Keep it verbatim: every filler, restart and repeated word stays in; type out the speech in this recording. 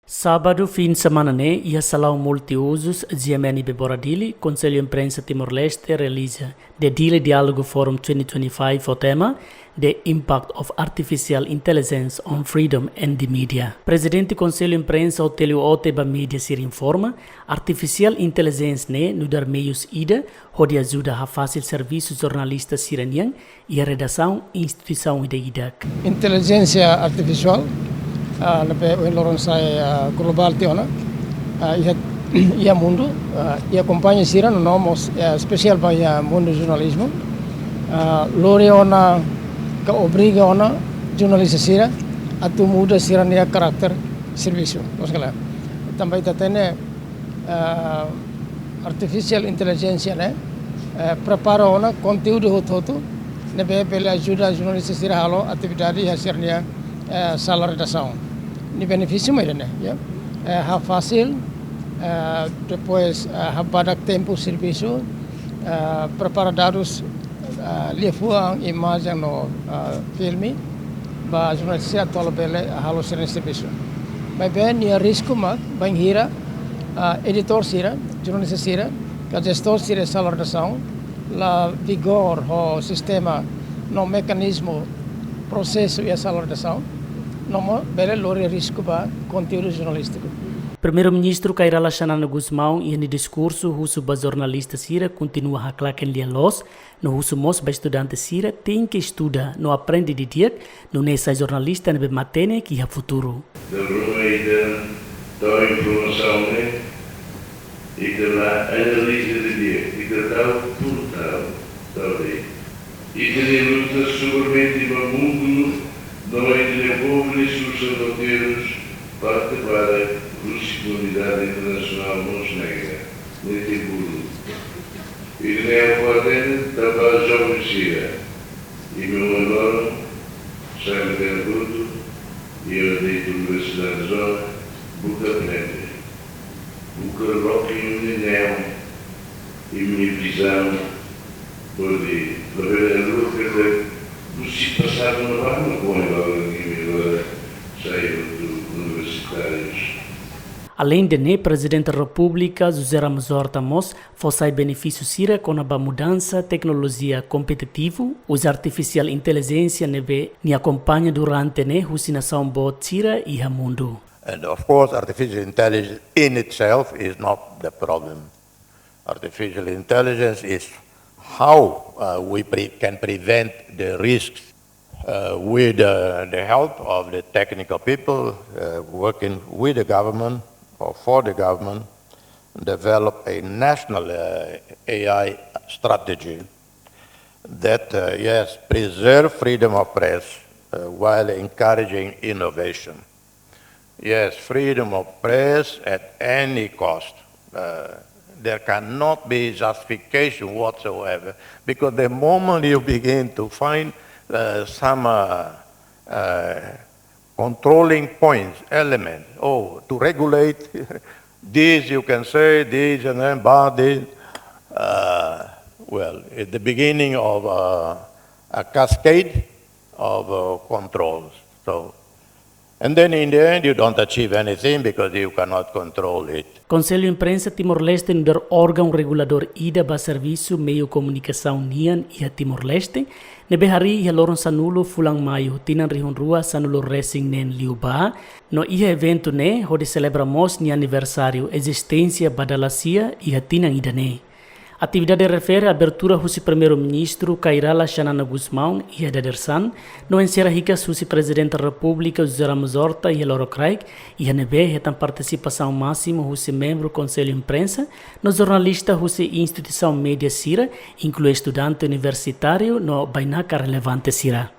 Sábadu fin semana ne'e, iha Salaun Multiuzus, G M N I B Bora Dili, Konsellu Imprensa Timor-Leste realiza The Dili Diálogo Forum twenty twenty-five ho tema The Impact of Artificial Intelligence on Freedom and the Media. Prezidente Konsellu Imprensa Otélio Ote ba média sira informa, artificial intelligence ne'e nu'udar meius ida hodi ajuda hafasil servisu jornalista sira-nian iha redasaun instituisaun ida-idak. Intelijénsia artifisiál, ah, ne'ebé ohin loron sai, ah, globál tiha ona, ah, iha, iha mundu, ah, iha kompañia sira no, no mós, ah, espesiál ba iha mundu jornalizmu, ah, lori ona ka obriga ona jornalista sira atu muda sira-nia karáter servisu. Loos ka lae? Tanba ita hatene, ah, artificial intelligence ne'e, eh, prepara ona konteúdu hotu-hotu ne'ebé bele ajuda jornalista sira halo atividade iha sira-nia, eh, sala redasaun. Nia benefísiu mai ida-ne'e, ya. Eh, hafasil, eh, depois, eh, habadak tempu servisu, eh, prepara dadus, eh, liafuan, imajen no, eh, filme, ba jornalista sira atu bele halo sira-nia servisu. Maibé nia risku mak bainhira, ah, editór sira, jornalista sira, ka jestór sira sala redasaun, la vigor ho sistema no mekanizmu prosesu iha sala redasaun, no mós bele lori risku ba konteúdu jornalístiku. Primeiru-Ministru Kay Rala Xanana Gusmão iha nia diskursu husu ba jornalista sira kontinua haklaken lia-loos, no husu mós ba estudante sira tenke estuda no aprende didi'ak, nune'e sai jornalista ne'ebé matenek iha futuru. Dala ruma ita tau informasaun ne'e, ita la analiza didi'ak, ita tau por tau, tau de'it. Ita-nia luta sobremete ba mundu, no ita-nia povu nia sursa roteirus, parte para husi komunidade internasionál mós negra, ne'e te bulu. Ita-nia kuartena, tau ba joven sira. Imi ohin loron, sai matéria brutu, iha de'it universidade zona, buka aprende. Buka loke imi-nia neon, imi-nia vizaun, hodi labele haluha keta husi pasadu ne'ebá no ohin loron imi agora sai hotu universitárius. Aleinde ne'e, Prezidente Repúblika José Ramos Horta mós fó sai benefísiu sira kona-ba mudansa teknolojia kompetitivu, uza artificial intelligence ne'ebé nia akompaña durante ne'e husi nasaun boot sira iha mundu. And of course, artificial intelligence in itself is not the problem. Artificial intelligence is how, uh, we pre-, can prevent the risks, uh, with, uh, the help of the technical people, uh, working with the government or for the government, develop a national, uh, A I strategy that, uh, yes, preserve freedom of press, uh, while encouraging innovation. Yes, freedom of press at any cost. Uh, there cannot be justification whatsoever, because the moment you begin to find, uh, some, uh, uh, controlling points, elements, oh, to regulate this, you can say this and then, but this, uh, well, it's the beginning of, uh, a cascade of, uh, controls. So, and then in the end, you don't achieve anything because you cannot control it. Konsellu Imprensa Timor-Leste nu'udar órgaun reguladór ida ba servisu meiu komunikasaun nian iha Timor-Leste, ne'ebé harii iha loron sanulu fulan Maiu tinan rihun rua sanulu resin neen liubá, no iha eventu ne'e hodi selebra mós nia aniversáriu ezisténsia ba dala sia iha tinan ida-ne'e. Atividade refere abertura husi Primeiru-Ministru Kay Rala Xanana Gusmão iha dadeer-saan, no enserra hikas husi Prezidente Repúblika José Ramos Horta iha lorokraik, iha ne'ebé hetan partisipasaun másimu husi membru Konsellu Imprensa, no jornalista husi instituisaun média sira, inklui estudante universitáriu no bainaka relevante sira.